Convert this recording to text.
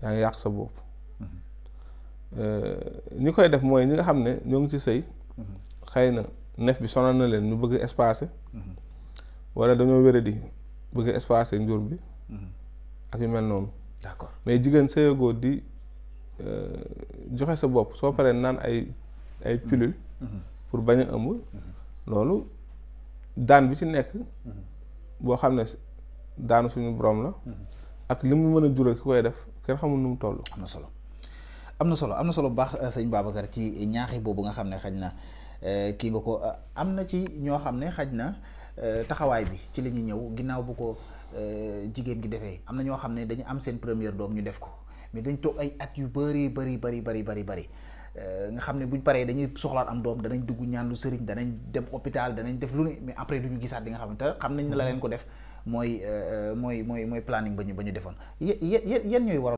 yaa ngi yàq sa bopp. ñi koy def mooy ñi nga xam ne ñoo ngi ci sëy xëy na nef bi sonal na leen ñu bëgg espacé wala dañoo wéradi bëgg espacé njur bi ak yu mel noonu. d'accord mais jigéen sëyagoo di joxe sa bopp soo paree naan ay pilule pour bañ a ëmb loolu daan bi ci nekk boo xam ne daanu suñu borom la ak li mu mën a jural ki koy def kenn xamul nu mu toll. am na solo bu baax sëñ Babacar ci ñaaxi boobu nga xam ne xaj na kii nga ko am na ci ñoo xam ne xaj na taxawaay bi ci la ñuy ñëw ginnaaw bu ko jigéen gi defee am na ñoo xam ne dañu am seen première doom ñu def ko mais dañ toog ay at yu bari nga xam ne buñ paree dañuy soxlaat am doom danañ dugg ñaan lu sëriñ danañ dem hôpital danañ def lu ne mais après duñu gisaat di nga xam ne te xam nañ ne la leen ko def mooy planning ba ñu defoon yan ñooy waral